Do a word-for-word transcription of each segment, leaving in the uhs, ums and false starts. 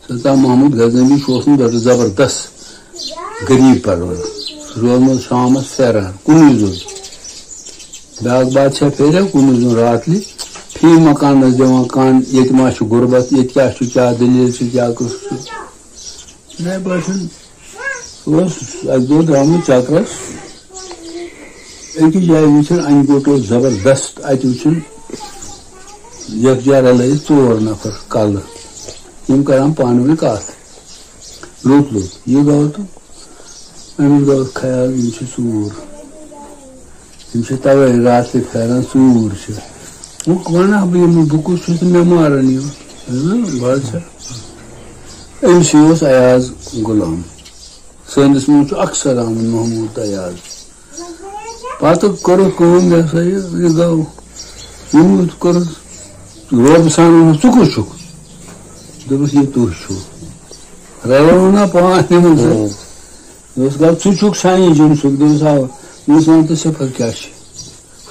سلطان محمود غزنوی چھُ اوسمُت بڑٕ زبردست غریٖب پرور۔ سُہ چھُ روزمُت شامس پھیران کُنُے زوٚن۔ بیٛاکھ بادشاہ پھیرے کُنُے زوٚن راتلہِ، فی مکانس دِوان کن، ییٚتہِ ما چھُ غربت، ییٚتہِ کیٛاہ چھُ، کیٛاہ دٔلیٖل چھِ، کیٛاہ قٕصہٕ چھُ۔ یِتھَے پٲٹھۍ اوس اَکہِ دۄہ درٛامُت چکرس۔ أکِس جایہِ وٕچھُن، اَنہِ گوٚٹ اوس زبردست۔ اَتہِ وٕچھُن یکجا رلٲیِتھ ژور نفر کلہٕ۔ یِم کران پانہٕ ؤنۍ کتھ۔ لوٚت لوٚت۔ یہِ گوٚو تہٕ أمِس گوٚو خیال، یِم چھِ ژوٗر۔ یِم چھِ توے راتھ تہِ پھیران، ژوٗر چھِ۔ وۄنۍ وَنہٕ ہا بہٕ یِمن، بہٕ کُس چھُس تہٕ مےٚ مارن یِم۔ بوزان چھا؟ أمۍ سٕے اوس ایاز غلام۔ سٲنِس منٛز چھُ اکثر آمُت محمود ایاز۔ پتہٕ کٔرٕکھ کٲم، یہِ ہسا یہِ، یہِ گوٚو۔ یِمو تہِ کوٚرُس، رۄب سان ووٚنُس، "ژٕ کُس چھُکھ؟" دوٚپُس، "یہِ تُہۍ چھِو۔" رلوو نا پانٛژھ یِمن سۭتۍ۔ ہُم۔ دوٚپُس، "گوٚو ژٕ چھُکھ سانہِ جنسُک؟" دوٚپُس، "اَوا۔" دوٚپُس، "وَن تہٕ صفت کیٛاہ چھِ؟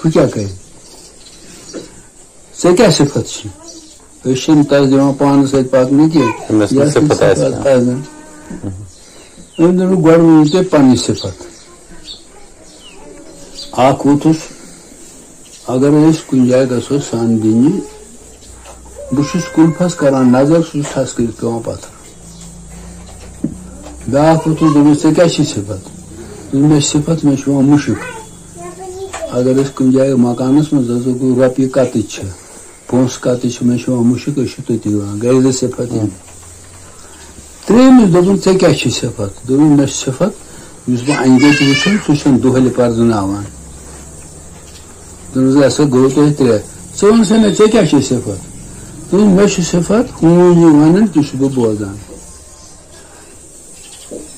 ہُہ کیٛاہ کرِ؟ ژےٚ کیٛاہ صفت چھِ؟" أسۍ چھِنہٕ تَس دِوان پانَس سۭتۍ پَکنہٕ کینٛہہ۔ أمِس نہٕ یَس نہٕ صفت آسہِ صفت کانٛہہ۔ آسہِ نہٕ۔ أمۍ دوٚپ، "گۄڈٕ ؤنِو تُہۍ پَنٕنۍ صفت۔ اَکھ ووٚتھُس، اگر أسۍ کُنہِ جایہِ گژھو سَن دِنہِ، بہٕ چھُس کُلفَس کران نظر، سُہ چھُ ٹھَس کٔرِتھ پٮ۪وان پَتھر۔" بیٛاکھ ووٚتھُس، دوٚپمَس، "ژےٚ کیٛاہ چھِ صفت؟" دوٚپُن، "مےٚ چھِ صفت، مےٚ چھُ یِوان مُشُک۔ اگر أسۍ کُنہِ جایہِ مکانَس منٛز اَژو، گوٚو رۄپیہِ کَتٕچ چھِ؟" پونٛسہٕ کَتٕچ چھِ، مےٚ چھِ یِوان مُشُک، أسۍ چھِ تٔتی وَنان، گٔے زٕ صفت یِم۔ ترٛیٚیِمِس دوٚپُن، "ژےٚ کیٛاہ چھِ صفت؟" دوٚپُن، "مےٚ چھِ صفت، یُس بہٕ اَنہِ گَٹہِ وٕچھُن، سُہ چھُنہٕ دۄہلہِ پَرزٕناوان۔" دوٚپمَس، "اَسا گوٚو تۄہہِ ترٛےٚ۔ ژٕ وَن سا مےٚ، ژےٚ کیٛاہ چھِ صفت؟" دوٚپُن، "مےٚ چھِ صفت، ہوٗنۍ یہِ وَنان، تہِ چھُس بہٕ بوزان۔"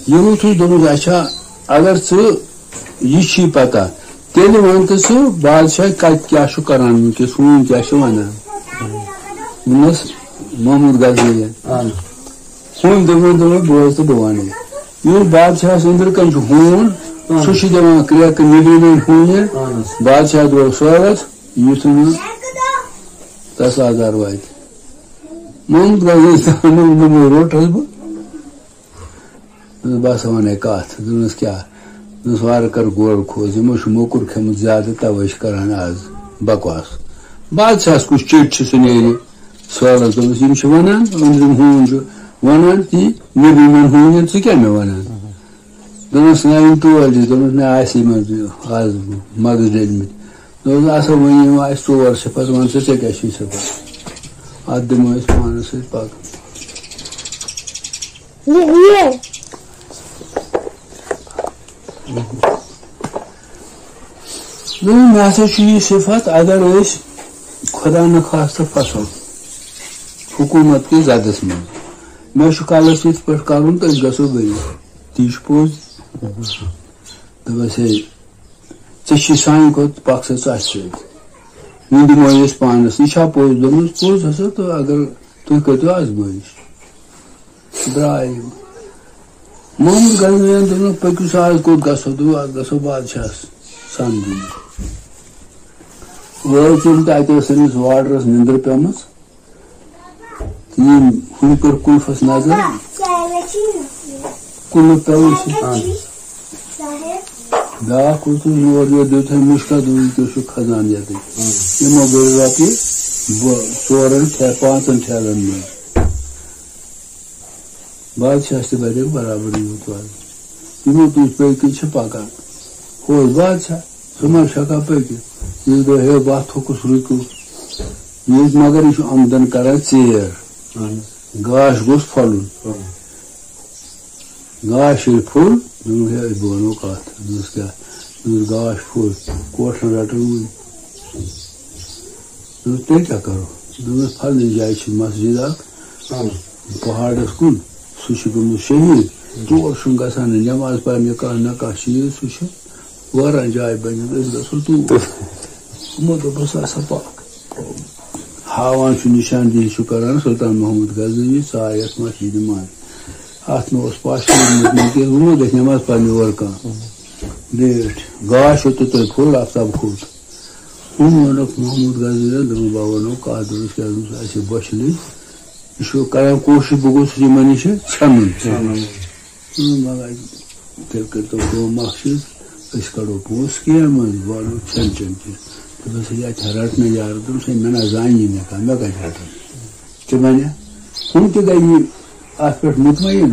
یہِ وُچھُن دوٚپُن، "اچھا، اگر ژٕ یہِ چھی پتہ، تیٚلہِ وَن تہٕ ژٕ بادشاہ کَتہِ کیٛاہ چھُ کران وٕنکیٚس، ہوٗن کیٛاہ چھُ وَنان؟" ووٚنمَس محمود غزنویَن۔ اہن۔ ہوٗن دوٚپُن، دوٚپُن، "بوز تہٕ بہٕ وَنَے۔ یُس بادشاہَس أنٛدرٕ کَنۍ چھُ ہوٗن، اہن۔ سُہ چھُ دِوان کرٛٮ۪کہٕ نیٚبرِمٮ۪ن ہوٗنٮ۪ن۔" اہن حظ۔ بادشاہ درٛاو سٲلَس، یُتھ نہٕ تَس آزار واتہِ۔ محمود غزنویَن دوٚپُن، روٚٹہٕ حظ بہٕ۔ دوٚپمَس، "بہٕ ہسا وَنَے کَتھ۔" دوٚپمَس، "کیٛاہ؟" دوٚپمَس، "وارٕ کر گوٚر کھوژ، یِمو چھُ موٚکُر کھیوٚمُت زیادٕ، تَوَے چھِ کران آز بکواس۔" بادشاہَس کُس چِٹھۍ چھِ، سُہ نیرِ سٲلَس۔ دوٚپمَس، "یِم چھِ وَنان، أنٛدرِم ہوٗن چھُ وَنان تی، نیٚبرِمٮ۪ن ہوٗنٮ۪ن ژٕ کیٛاہ مےٚ وَنان؟" دوٚپمَس، "نہ، یِم تور دِژ۔" دوٚپمَس، "مےٚ آسہِ یِمَن آز مَغٕز ڈٔلمٕتۍ۔" دوٚپمَس، "اَصٕل، وۄنۍ یِم اَسہِ ژور صفت، وَن ژٕ ژےٚ کیٛاہ چھُے صفت؟ اَتھ دِمو أسۍ پانَس سۭتۍ پَکہٕ۔" یہِ، یہِ۔ دوٚپُن، "مےٚ ہسا چھُ یہِ صفت، اگر أسۍ خدا نخواستہ پھسو حکوٗمت کِس زدس منٛز، مےٚ چھُ کلس یِتھ پٲٹھۍ کرُن تہٕ أسۍ گژھو گٔلِتھ۔" تی چھُ پوٚز۔ دوٚپمَس، "ہے، ژےٚ چھی سانہِ کھۄتہٕ، پَکھ سا ژٕ اَسہِ سۭتۍ۔ وۄنۍ دِمو أسۍ پانَس۔" یہِ چھا پوٚز؟ دوٚپمَس، "پوٚز ہسا، تہٕ اگر تُہۍ کٔرۍتو آزمٲیِش۔" درٛاے یِم۔ محمد غزنویَن دوٚپُن، "پٔکِو سا، آز کوٚت گژھو؟" دوٚپُن، "آز گژھو بادشاہَس سَن دِنہِ۔" وٲتۍ یِم تہٕ اَتہِ ٲس أمِس واڈرَس نِندٕر پیٚمٕژ۔ تہٕ یِم ہُمۍ کٔر قُلفَس نظر، قُلف پیوٚو أمِس۔ بیٛاکھ اوس یور یور دیُت ہے مُشکا، دوٚپُن، "تُہۍ چھِو کھَسان یَتٕے۔" یِمو بٔرۍ رۄپیہِ بہٕ ژورَن ٹھے-، پانٛژَن ٹھیلَن منٛز۔ بادشاہَس تہِ بَریو برابر یوٗت وَزن۔ یِمو تُج پٔکِتھ چھِ پَکان۔ ہُہ اوس بادشاہ، سُہ ما چھُ ہٮ۪کان پٔکِتھ؟ یُس دۄہ ہے بَتھ تھوٚکُس رُکِو۔ یہِ، مگر یہِ چھُ آمدن کران ژیر۔ اہن حظ۔ گاش گوٚژھ پھۄلُن۔ اہن۔ گاش ییٚلہِ پھوٚل، دوٚپُن، "ہے، بہٕ وَنو کَتھ۔" دوٚپُس، "کیٛاہ؟" دوٚپُس، "گاش پھوٚل، کوٹھٮ۪ن رَٹَن وٕنۍ۔" دوٚپُس، "تیٚلہِ کیٛاہ کَرو؟" دوٚپُس، "پھلٲنۍ جایہِ چھِ مسجد اَکھ، اہن۔ پہاڑَس کُن، سُہ چھُ گوٚمُت شہیٖد، تور چھُنہٕ گژھان نہٕ نٮ۪ماز پَرنہِ کانٛہہ نہ کانٛہہ چیٖز، سُہ چھُ وٲران جاے بٔنِتھ، أسۍ گژھو توٗرۍ۔" یِمو دوٚپُس، "ہسا پَکھ۔" ہاوان چھُ، نِشان دِہی چھُ کران سلطان محمود غزنوی، ژاے یَتھ مسجدِ منٛز۔ اَتھ نہٕ اوس پَش لوٚگمُت نہٕ کینٛہہ، وۄنۍ ما گژھِ نٮ۪ماز پَرنہِ اورٕ کانٛہہ؟ بیٖٹھۍ، گاش اوٚتُے تۄہہِ پھوٚل، آفتاب کھوٚت۔ وۄنۍ ووٚنُکھ محمود غزنویَن، دوٚپُن، "بہٕ وَنو کَتھ۔" دوٚپُس، "کیٛاہ؟" دوٚپُس، "اَسہِ چھِ بۄچھِ لٔج۔" یہِ چھُ کران کوٗشِش، بہٕ گوٚژھُس یِمن نِش ژھٮ۪نُن۔ مگر تیٚلہِ کٔرۍتو کٲم اکھ چیٖز، أسۍ کڑو پونٛسہٕ کینٛہہ منٛز، بہٕ اَنو کھٮ۪ن چٮ۪ن تہِ۔ دوٚپمَس، "ہے، اَتہِ چھا رَٹنہٕ یارٕ؟" دوٚپمَس، "ہے، مےٚ نہ زانہِ یہِ نہٕ کانٛہہ، مےٚ کَتہِ رَٹَن؟" تہِ وَنہِ، ہُم تہِ گٔے یہِ اَتھ پٮ۪ٹھ مُطمعیٖن۔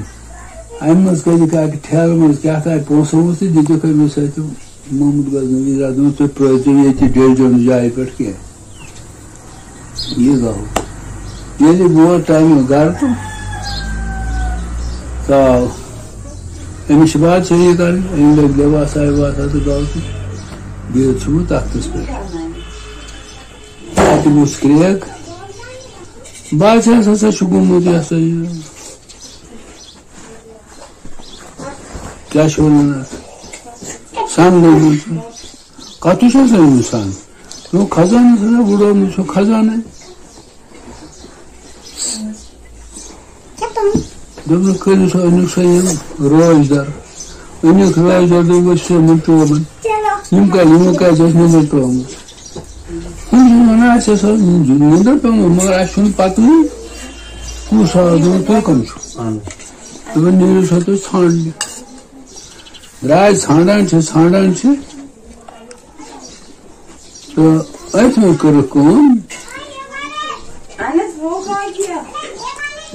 اَمہِ منٛز کَتہِ کَتہِ ٹھیلہٕ منٛز کیٛاہ تام پونٛسہٕ وونٛسہٕ تہِ دِتِکھ أمِس اَتہِ محمد غزنوی، دوٚپمَس، "تُہۍ پرٛٲرۍزیو ییٚتہِ، ڈٔلۍزیو نہٕ جایہِ پٮ۪ٹھ کینٛہہ۔" یہِ گوٚو۔ ییٚلہِ ووت ٹایمہٕ گرٕ تہٕ ژاو۔ أمِس چھِ بادشٲہی کَرٕنۍ، أمۍ لٲگۍ لباسا وباسا تہٕ گوٚو تہٕ بِہِتھ چھُ وۄنۍ تختَس پٮ۪ٹھ۔ اَتہِ وُچھ کرٛیک، بادشاہَس ہسا چھُ گوٚمُت یہِ ہسا یہِ، کیٛاہ چھِ وَنان اَتھ؟ سَن لوٚگمُت۔ کَتھ چھُ آسان اِنسان؟ نو خزانَس ہسا وُڈومُت چھُ خزانَے۔ دوٚپُن، "کٔرِو سا، أنِو سا یِم رٲچھ دَر۔" أنِکھ رٲچھ دَر، دوٚپُن، "أسۍ چھِ یِمَن ٹوبَن۔ یِم کَتہِ، یِمو کَتہِ اوس نمبر ترٛوومُت؟" ہُم چھِ وَنان، "اَسہِ ہسا نمبر پیوٚمُت، مگر اَسہِ چھُنہٕ پَتہٕے کُس آو۔" دوٚپُن، "تُہۍ کَم چھُو؟" دوٚپُن، "نیٖرِو سا تُہۍ ژھانٛڈنہِ۔" درٛاے ژھانٛڈان چھِ، ژھانٛڈان چھِ۔ تہٕ أتھۍ منٛز کٔرٕکھ کٲم۔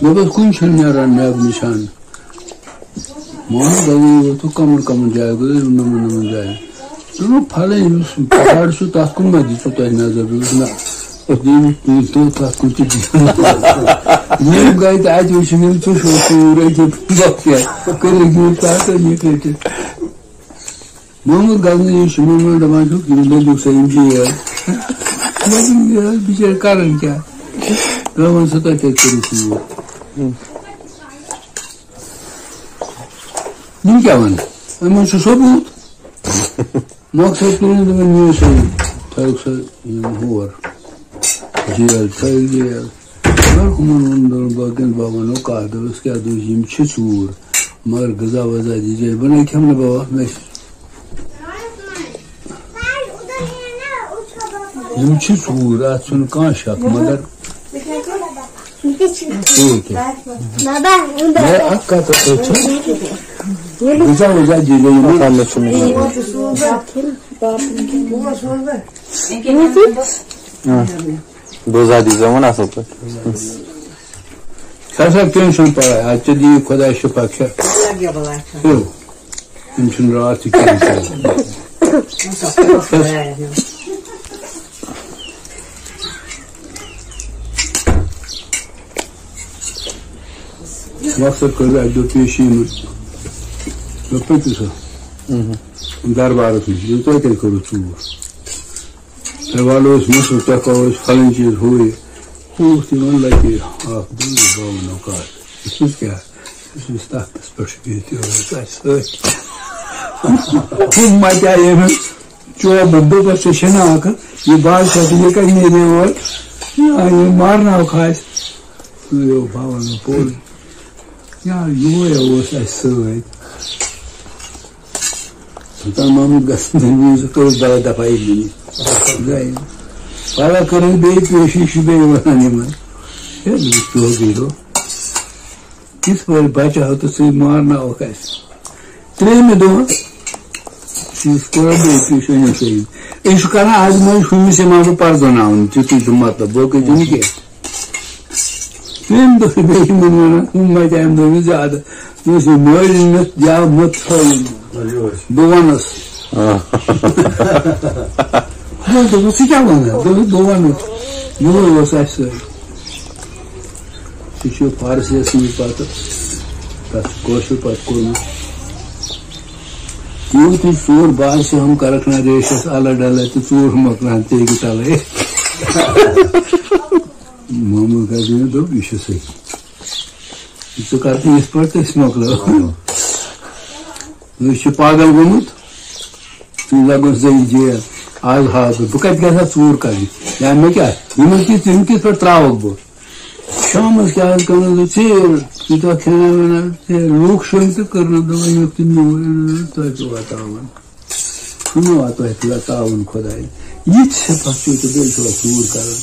دوٚپُس، "کُنہِ چھُنہٕ نیران نٮ۪ب نِشان۔" محمد علی ووٚتھُکھ کَمَن کَمَن جایَن، گوٚو نَمَن نَمَن جایَن۔ دوٚپُکھ، "پھلٲنۍ یُس پہاڑ چھُ، تَتھ کُن ما دِژوٕ تۄہہِ نظر؟" دوٚپُس، "نہ، أسۍ دِیِو نہٕ تُہۍ تہٕ تَتھ کُن تہِ دِیِو نہٕ نظر۔" یِم گٔے تہٕ اَتہِ وٕچھِکھ یِم ژٕ چھُکھ ژوٗر أکیٛاہ بۄکھ کیٛاہ کٔرِکھ یوٗتاہ تہٕ یہِ کٔرِتھ۔ محمد غزنوی چھُ مےٚ وَنان، دَپان چھُکھ، "یِم لٔگِو سا یِم جیل۔" مےٚ دوٚپ، "یہِ حظ بِچٲرۍ کَرَن کیٛاہ؟" مےٚ ووٚن، "سا تۄہہِ کَتہِ کٔرِو ژوٗر؟ یِم کیٛاہ وَنَن؟ یِمَن چھُ ثوبوٗت۔" مۄخصر تُلُن تِمَن نِیِو سا یِم، تھٲیِو سا یِم ہور۔ جیل، تھٲیِو جیل۔ مگر ہُمَن ووٚن، دوٚپُن، باقیَن بابَن ووٚن، کَتھ دوٚپُس، "کیٛاہ دوٚپُس، یِم چھِ ژوٗر، مگر غذا وزا دیٖزیو۔" بہٕ نَے کھٮ۪مہٕ نہٕ بابا، مےٚ چھِ، یِم چھِ ژوٗر، اَتھ چھُنہٕ کانٛہہ شک، مگر ٹھیٖک ہے۔ بابا، ہے، اَکھ کَتھ ٲس چھِ، غذا وزا دیٖزیو یِمَن۔ مےٚ چھُنہٕ یہِ۔ آ۔ غذا دیٖزیو وۄنۍ اَصٕل پٲٹھۍ۔ سا سا کینٛہہ چھُنہٕ پَرواے، اَتھ ژےٚ دِیہِ خۄداے شِفا کھٮ۪تھ۔ لَگہِ بَلاے کھٮ۪تھ۔ ہیوٚو۔ أمۍ چھُنہٕ راتھ تہِ کِہیٖنۍ کھٮ۪ومُت۔ مۄخصر کٔر اَکہِ دۄہ پیشی منٛز۔ دوٚپ، "پٔکِو سا دربارَس نِش، یہِ تۄہہِ کَتہِ کٔرٕو ژوٗر؟" ہے والو أسۍ مصر، تۄہہِ کَرو أسۍ فَلٲنۍ چیٖز ہُہ یہِ۔ ہُہ اوس تِمَن لَگہِ اَکھ دۄہ، یہِ باوَن اوقات۔ یہِ چھُس کیٛاہ؟ یہِ چھُس تَختَس پٮ۪ٹھ چھُ بِہِتھ یورٕ اَسہِ سۭتۍ۔ ہُم مَتہِ آیہِ أمِس چوبَن، دوٚپُس، "ژےٚ چھےٚ نہٕ عقل، یہِ بادشاہ تہٕ یہِ کَتہِ نیرِ یور؟ یہِ مارناوکھ اَسہِ۔" یو باوَن پوٚز۔ یا یُہوے اوس اَسہِ سۭتۍ۔ سلطان محمد گژھن تٔمۍ ووٚن، "ژٕ کٔرِو دَہ دَفعہ یہِ مےٚ نِش۔" پَگاہ کٔرٕن بیٚیہِ پیشی، چھِ بیٚیہِ وَنان یِمَن، "ہے، مےٚ چھُ دۄہ بیٚیہِ دۄہ۔ یِتھ پٲٹھۍ بَچہٕ ہاو تہٕ ژٕے مارناوَکھ اَسہِ۔" ترٛیٚیِمہِ دۄہ چھِ أسۍ کران بیٚیہِ پیشٲنی سۭتۍ۔ أسۍ چھِ کران آز منٛز ہُمِس یِوان بہٕ پرزناوُن، تیُتُے چھُ مطلب، باقٕے چھُنہٕ کینٛہہ۔ ترٛیٚیِمہِ دۄہ چھِ بیٚیہِ یِمن وَنان، ہُم مَتہِ اَمہِ دۄہ نہٕ زیادٕ۔ یُس یہِ مٲلۍ مےٚ یا مےٚ تھٲوٕن، بہٕ وَنَس۔ آ۔ مےٚ دوٚپُس، "ژٕ کیٛاہ وَنان؟" دوٚپُس، "بہٕ وَنہٕ۔" یِہوٚے اوس اَسہِ سۭتۍ۔ سُہ چھُ فارسیَس منٛز پَتہٕ، تَتھ چھُ کٲشُر پَتہٕ کوٚرمُت۔ یوٗت یہِ ژوٗر باسہِ، ہم کَرَکھ نہ ریشَس اَلہٕ ڈَلہٕ تہٕ ژوٗر مۄکلان ژیٚگہِ تَلَے۔ محمد غزنوی دوٚپ، "یہِ چھُ صحیح۔ ژٕ کَر تہٕ یِتھ پٲٹھۍ تہٕ أسۍ مۄکلو۔ أسۍ چھِ پاگل گوٚمُت، ژٕ لَگوس زَنہِ جیل۔ آز ہاو بہٕ، بہٕ کَتہِ گژھٕ ہا ژوٗر کَرنہِ؟ یا مےٚ کیٛاہ؟ یِمَن کِتھ، یِم کِتھ پٲٹھۍ ترٛاوَکھ بہٕ؟" شامَس کیٛاہ حظ کَران، دوٚپ، ژیر، یوٗتاہ کھٮ۪نا وینا، ژیر، لوٗکھ شۄنٛگۍ تہٕ کٔر نہٕ دَپان، یَتھ تہِ میوٗر، تۄہہِ پیوٚو اَتھ تاوَن۔ ہُنو آ تۄہہِ پیوٚو تاوُن خۄدایہِ۔ یِتھۍ صفت چھِو تہٕ بیٚیہِ چھِوا ژوٗر کران؟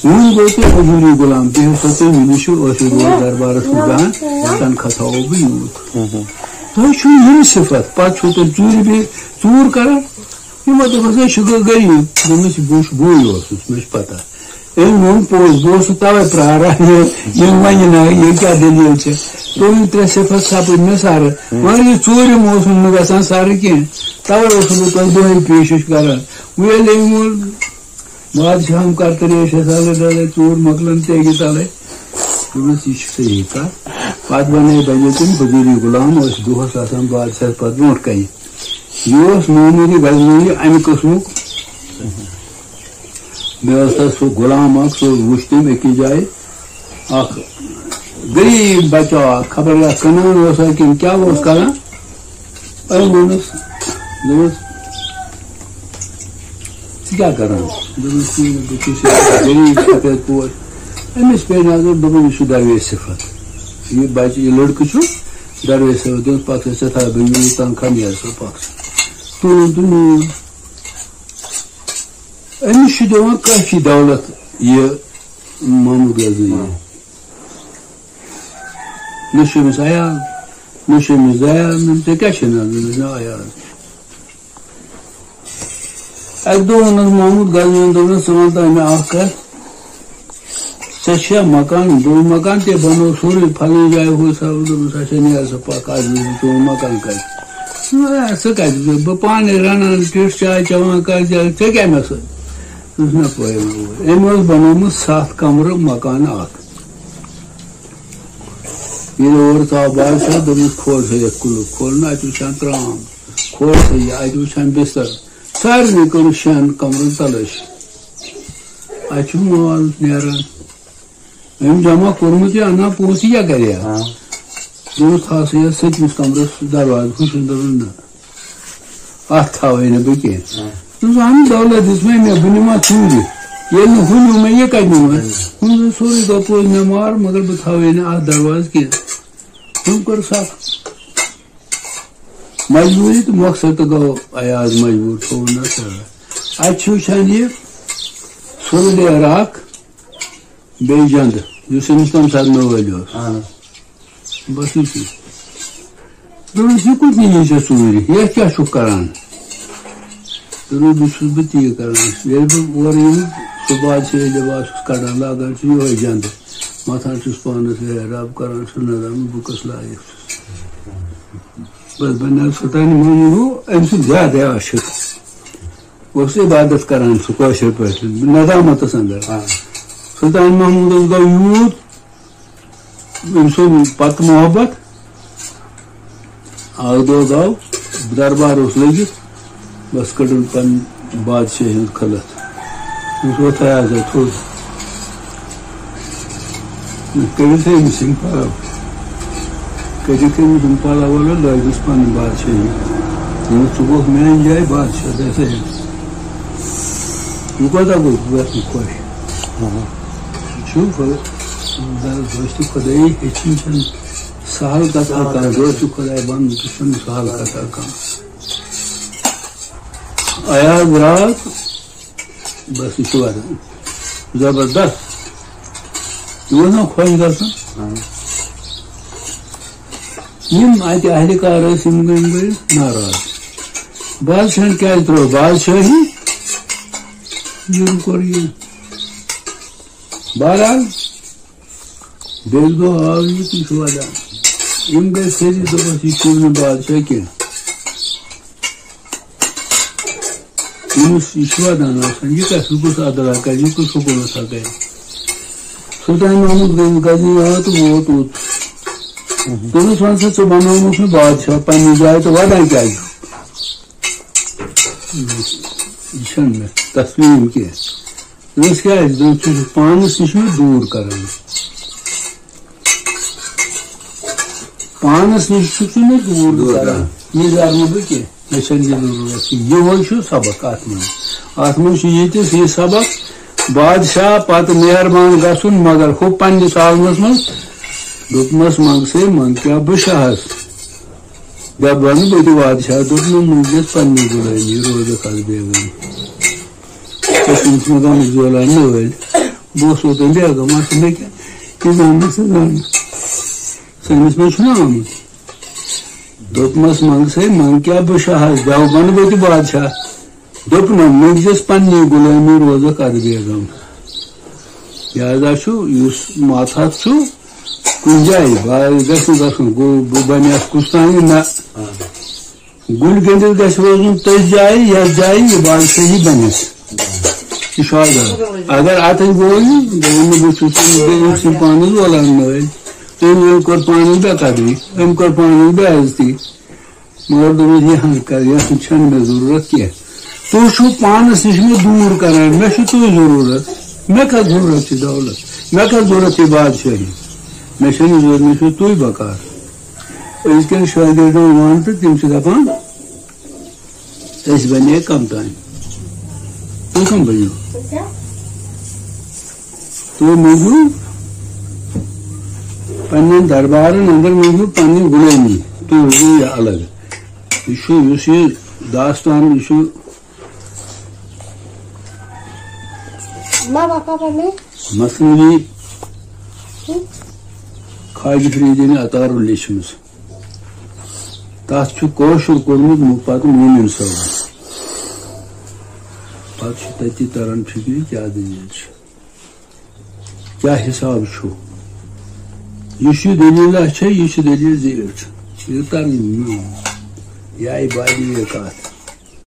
وۄنۍ گوٚو تۄہہِ حضوٗری غلام، بیٚہِو سا تُہۍ مےٚ نِش، ٲسِو روزدار بارس منٛز بیٚہان، تنخواہ تھاوو بہٕ یوٗت۔ تۄہہِ چھُو یِم صفت، پتہٕ چھُو تُہۍ ژوٗرِ بیٚیہِ ژوٗر کران۔ یِمو دوٚپُس، "أسۍ چھِ غ-، غریٖب۔" دوٚپمَس، "بہٕ چھُس، بٕے اوسُس، مےٚ چھِ پتہ۔" أمۍ ووٚن پوٚز، بہٕ اوسُس تَوَے پرٛاران، یہِ، یِم وَنہِ نہ، یہِ کیٛاہ دٔلیٖل چھِ؟ تُہٕنٛدۍ ترٛےٚ صفت سَپٕدۍ مےٚ سَرٕ، مگر یہِ ژوٗرِم اوسُم نہٕ گژھان سَرٕ کینٛہہ، تَوَے اوسُس بہٕ تۄہہِ دۄہَے پیشِش کران۔ وۄنۍ ییٚلہِ أمۍ ووٚن، بادشاہم کر تہٕ ریش ہسا لے ڈالے، ژوٗر مۄکلن تیٚگہِ تلے۔ دوٚپمس، "یہِ چھِ صحیح کتھ۔" پتہٕ بنے بنے تِم حضوٗری غلام، ٲسۍ دۄہس آسان بادشاہس پتہٕ برونٛٹھ کنہِ۔ یہِ اوس محمود غزنوی امہِ قٕسمُک۔ مےٚ اوس تتھ سُہ غلام اکھ، سُہ وُچھ تٔمۍ أکِس جایہِ۔ اکھ غریٖب بچہ اکھ، خبر یتھ کٕنان اوسا کِنہٕ کیٛاہ اوس کران۔ أمۍ ووٚنُس، دوٚپُس، "ژٕ کیٛاہ کران؟" دوٚپُس، "تی نہٕ، بہٕ چھُس یہِ غریٖب سفید پوش۔" أمِس پیٚیہِ نظر، دوٚپُن، "یہِ چھُ درویش صفت۔ یہِ بچہِ، یہِ لڑکہٕ چھُ درویش صفت۔" دوٚپُس، "پکھ سا، ژےٚ تھاوٕ بہٕ یہِ تنخواہ، نیر سا، پکھ سا۔" تُلُن تہٕ نیوٗن۔ أمِس چھُ دِوان کٲفی دولت یہِ محمود غزنوی۔ نہ چھُ أمِس عیال، نہ چھُ أمِس عیال، نہ ژےٚ کیٛاہ چھُے ناو؟ دوٚپمَس، "نہ عیال۔" اَکہِ دۄہ ووٚنُس محمود غزنویَن، دوٚپنَس، "ژٕ وَن تہٕ مےٚ اَکھ کَتھ، ژےٚ چھےٚ مکان؟" دوٚپُن، "مکان تہِ بَنوو سورُے، پھلٲنۍ جایہِ ہُہ سا۔" دوٚپمَس، "اچھا، نیر سا پَکھ، آز وٕچھِ بہٕ چون مکان کَتہِ۔" "نہ، سُہ کَتہِ وٕچھِ بہٕ؟ بہٕ پانَے رَنان، ٹِٹھ چاے چٮ۪وان، کَتھ جایہِ، ژےٚ کیٛاہ مےٚ سۭتۍ؟" دوٚپمَس، "نہ، پوٚے نہ، پوٚے۔" أمۍ اوس بَنوومُت سَتھ کَمرٕ مکان اَکھ۔ ییٚلہِ اورٕ ژاو بادشاہ، دوٚپمَس، "کھول سا یَتھ کُلُف، کھول نہٕ، اَتہِ وٕچھان ترٛام، کھول سا یہِ، اَتہِ وٕچھان بِستَر۔" سارنٕے کٔرٕس شٮ۪ن کَمرَن تَلٲشی۔ اَتہِ چھُ مال نیران۔ أمۍ جمع کوٚرمُت یہِ، اَنان پونٛسہٕ، یہِ کیٛاہ کَرِ ہا؟ ہاں۔ دوٚپمَس، "تھاو سا یَتھ سٔتمِس کَمرَس دروازٕ، ہُہ چھُنہٕ دَپان نہ۔ اَتھ تھاوَے نہٕ بہٕ کینٛہہ۔" ہاں۔ دوٚپمَس، "اَہَن دولت دِژمَے مےٚ، بہٕ نِمہٕ اَتھ ژوٗرِ۔ ییٚلہِ نہٕ ہُہ نیوٗ مےٚ، یہِ کَتہِ نِمہٕ اَتھ؟" ہاں۔ وۄنۍ گوٚو سورُے گوٚو پوٚز مےٚ مار، مگر بہٕ تھاوَے نہٕ اَتھ دروازٕ کینٛہہ۔ تٔمۍ کٔر سَکھ مجبوٗری تہٕ مۄخصر تہٕ گوٚو ایاز مجبوٗر، تھوٚو نہٕ سہل۔ اَتہِ چھِ وٕچھان یہِ سُلہٕ ڈیرٕ اَکھ، بیٚیہِ جَندٕ، یُس أمِس تَمہِ ساتہٕ نٲلۍ اوس۔ اَہَن حظ۔ بَس یُتُے۔ دوٚپمَس، "یہِ کُس نِیی ژےٚ ژوٗرِ؟ یَتھ کیٛاہ چھُکھ کَران؟" دوٚپمَس، "بہٕ چھُس بہٕ تی کَران۔ ییٚلہِ بہٕ اورٕ یِمہٕ، سُہ بادشاہی لِباس چھُس کَڑان، لاگان چھُس یِہوٚے جَندٕ۔ مَتھان چھُس پانَس ہیر آب، کَران چھُس نظر، بہٕ کُس لایق چھُس۔" بَس، بَنیو سُلطان محمود گوٚو أمۍ سُنٛد زیادَے عاشق۔ اوس عبادت کَران سُہ کٲشِر پٲٹھۍ، ندامتَس اندر۔ آ۔ سُلطان محمودَس گوٚو یوٗت أمۍ سُنٛد پَتہٕ محبت۔ اَکھ دۄہ گوٚو، دربار اوس لٔگِتھ، بَس کٔڑٕن پَنٕنۍ بادشاہی ہُنٛد خلعت۔ أمِس ووٚتھ ایازا تھوٚد۔ کٔرِتھ أمِس یِم پَلو۔ کٔرِتھ أمِس یِم پَلو وَلو، لٲگِس پَنٕنۍ بادشٲہی۔ دوٚپُن، "ژٕ گوٚکھ میٛانہِ جایہِ بادشاہ، گژھ ہے۔" یہِ کوٗتاہ گوٚو گژھُن خۄش؟ اہم۔ چھُ خۄدا، دَ-، دوستِ خۄدایی ہیٚچھِنۍ چھَنہٕ سہل کَتھا کانٛہہ، دوستِ خۄداے بَنُن تہِ چھُنہٕ سہل کَتھا کانٛہہ۔ ایاز درٛاو، بس، یہِ چھُ وَدان۔ زبردست۔ یہِ اوس نا خۄش گژھان۔ یِم اَتہِ اہلکار ٲسۍ، یِم گٔے، یِم گٔے ناراض۔ بادشاہن کیٛازِ ترٛٲو بادشٲہی؟ یِم کوٚر یہِ۔ بہرحال، بیٚیہِ دۄہ آو یہِ تہٕ یہِ چھُ وَدان۔ یِم گٔے سٲری، دوٚپُکھ، "یہِ چھُنہٕ بادشاہ کینٛہہ۔ ییٚمِس یہِ چھُ وَدان آسان، یہِ کَتھ، یہِ کُس ادرا کَرِ، یہِ کُس حُکُمت کرِ؟" سُلطان محمود غزنی آو تہٕ ووت اوٚت۔ دوٚپُس، "وَن سا، ژٕ بَنوومُت مےٚ بادشاہ پنٛنہِ جایہِ تہٕ وَدان کیٛازِ چھُکھ؟ یہِ چھَنہٕ مےٚ تسلیم کینٛہہ۔" دوٚپمَس، "کیٛازِ؟" دوٚپُن، "ژٕ چھُکھ پانَس نِش مےٚ دوٗر کران۔ پانَس نِش چھُکھ ژٕ مےٚ دوٗر دوٗر کران۔ کران۔ یہِ زَرٕ نہٕ بہٕ کینٛہہ۔ مےٚ چھَنہٕ یہِ ضروٗرت کینٛہہ۔ یِہوٚے چھُ سبق اَتھ منٛز۔ اَتھ منٛز چھُ ییٖتِس یہِ سبق، بادشاہ پَتہٕ مہربان گژھُن، مگر ہُہ پنٛنِس عالمَس منٛز دوٚپمَس، 'منٛگ سے منٛگ کیٛاہ بہٕ شاہَس۔ دَپ وَنہٕ بہٕ تہِ بادشاہ، دوٚپمَس، منٛگِتھ پنٛنہِ غلٲمی، روزَکھ اَتھ بے غٲمی۔ ژےٚ چھُنہٕ مےٚ گامَس زولان نٲلۍ۔'" بہٕ اوسُس اوتام بیگم، اَتھ چھُ مےٚ کیٛاہ، یہِ زاننہٕ ژٕ زاننہٕ۔ سٲنِس منٛز چھُنہ آمُت۔ دوٚپمَس، "منٛگ سا، منٛگ کیٛاہ، بہٕ شاہ حظ، بہٕ بَنہٕ بہٕ تہِ بادشاہ۔" دوٚپ نہ، مٔنٛگزٮ۪س پنٛنی غلٲمی روزَکھ اَدٕ بیگم۔ لہذا چھُ یُس ماتحت چھُ کُنہِ جایہِ، بہٕ گژھِ نہٕ گژھُن، گوٚو بہٕ بَنیٛاس کُس تانۍ نہ۔ گُلۍ گٔنٛڈِتھ گژھِ روزُن تٔتھۍ جایہِ، یَتھ جایہِ یہِ بادشٲہی بَنٮ۪س۔ یہِ چھُ آزاد۔ اگر اَتٮ۪ن گوٚو یہِ، دوٚپُن، "بہٕ چھُس نہٕ بیٚیہِ أمۍ سٕنٛدۍ پانَس وَلان نٲلۍ۔ أمۍ، أمۍ کٔر پانَس بے قدری، أمۍ کٔر پانَس بے عزتی۔" مگر دوٚپمَس، "یہِ ہن کر، یہِ ہن چھَنہٕ مےٚ ضروٗرت کینٛہہ۔ تُہۍ چھِو پانَس نِش مےٚ دوٗر کران، مےٚ چھُ تُہۍ ضروٗرت۔ مےٚ کَتھ ضروٗرت چھِ دولت؟ مےٚ کَتھ ضروٗرت چھِ بادشٲہی؟ مےٚ چھَنہٕ ضروٗرت، مےٚ چھُ تُہۍ بکار۔" أزکٮ۪ن شٲگِردَن وَن تہٕ تِم چھِ دَپان، "أسۍ بَنے کَم تام۔" تُہۍ کَم بٔنِو؟ تُہۍ مٔنٛگِو پنٛنٮ۪ن دربارَن اَندَر، مٔنٛگِو پنٛنہِ غلٲمی، تُہۍ روٗزِو یہِ الگ۔ یہِ چھُ، یُس یہِ داستان، یہِ چھُ ما پاپا پَنٕنۍ؟ مثنوی خواجہ فریدی نے عطارُل لیچھمٕژ۔ تَتھ چھُ کٲشُر کوٚرمُت مُ-، پَتہٕ مومِن صٲبَن۔ پَتہٕ چھُ تٔتی تَران فِکرِ، کیٛاہ دٔلیٖل چھِ، کیٛاہ حِساب چھُ۔ یُس یہِ دٔلیٖلہ چھےٚ، یہِ چھِ دٔلیٖل زیٖٹھ۔ یہِ تَرنہٕ، یہِ آیہِ بادی یہِ کَتھ۔